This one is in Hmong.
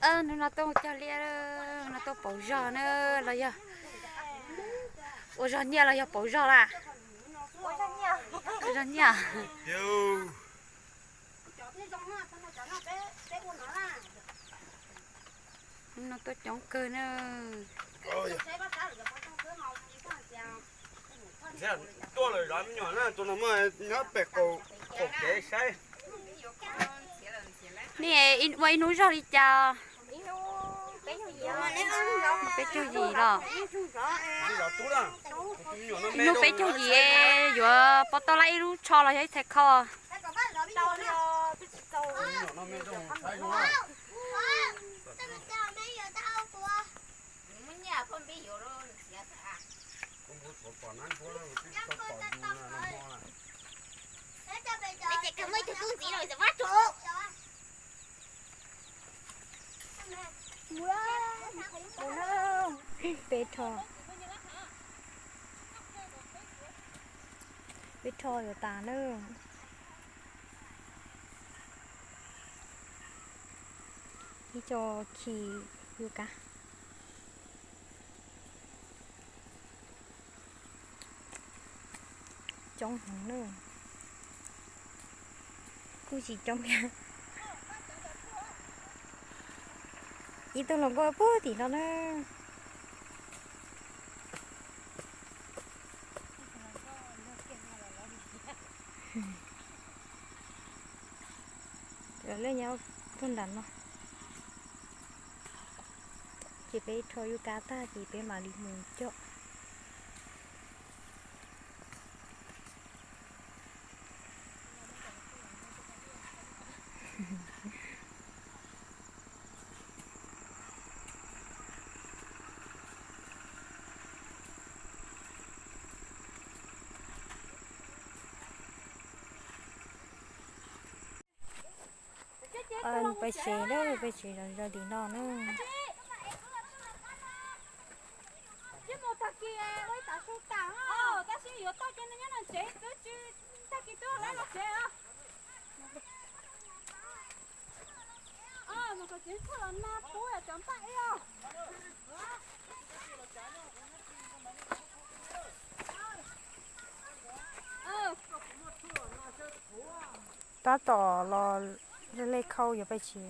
Hnub no tuaj mus cog liaj, no tuaj pauv zog na, los yog ua zog nyiaj los yog pauv zog la? Ua zog nyiaj. Hnub no tuaj coob kawg na. Tuaj lawm zov me nyuam na, tus no muaj nyob pem qaum kev saib. Nej ua ib hnub zog li cas? Peb caug yim los? Ib hnub peb caug yim, yuav pom tau lab ib lub tsho los yog ib txhais kho? Peb rho, peb rho yuav tas na. Ib co khi yuav kab. Coob heev na. Kuj tsis coob thiab. Ib tug hluas nkauj puag tim no na. Lawv nyob puag nram no. Ces peb rho yuav kab tag ces peb mam li mus coj. Peb tsev na, peb tsev zov zog tim no na. Ib mus tag kis ua ib tav su tas, tab sis yuav tag kis no nyob no tsev twb tsis tag kis twb lawv los tsev os. Mus kom tsev tshuaj los nag kub cov npaj ib os. Tab tom los lej khau yuav peb tsev.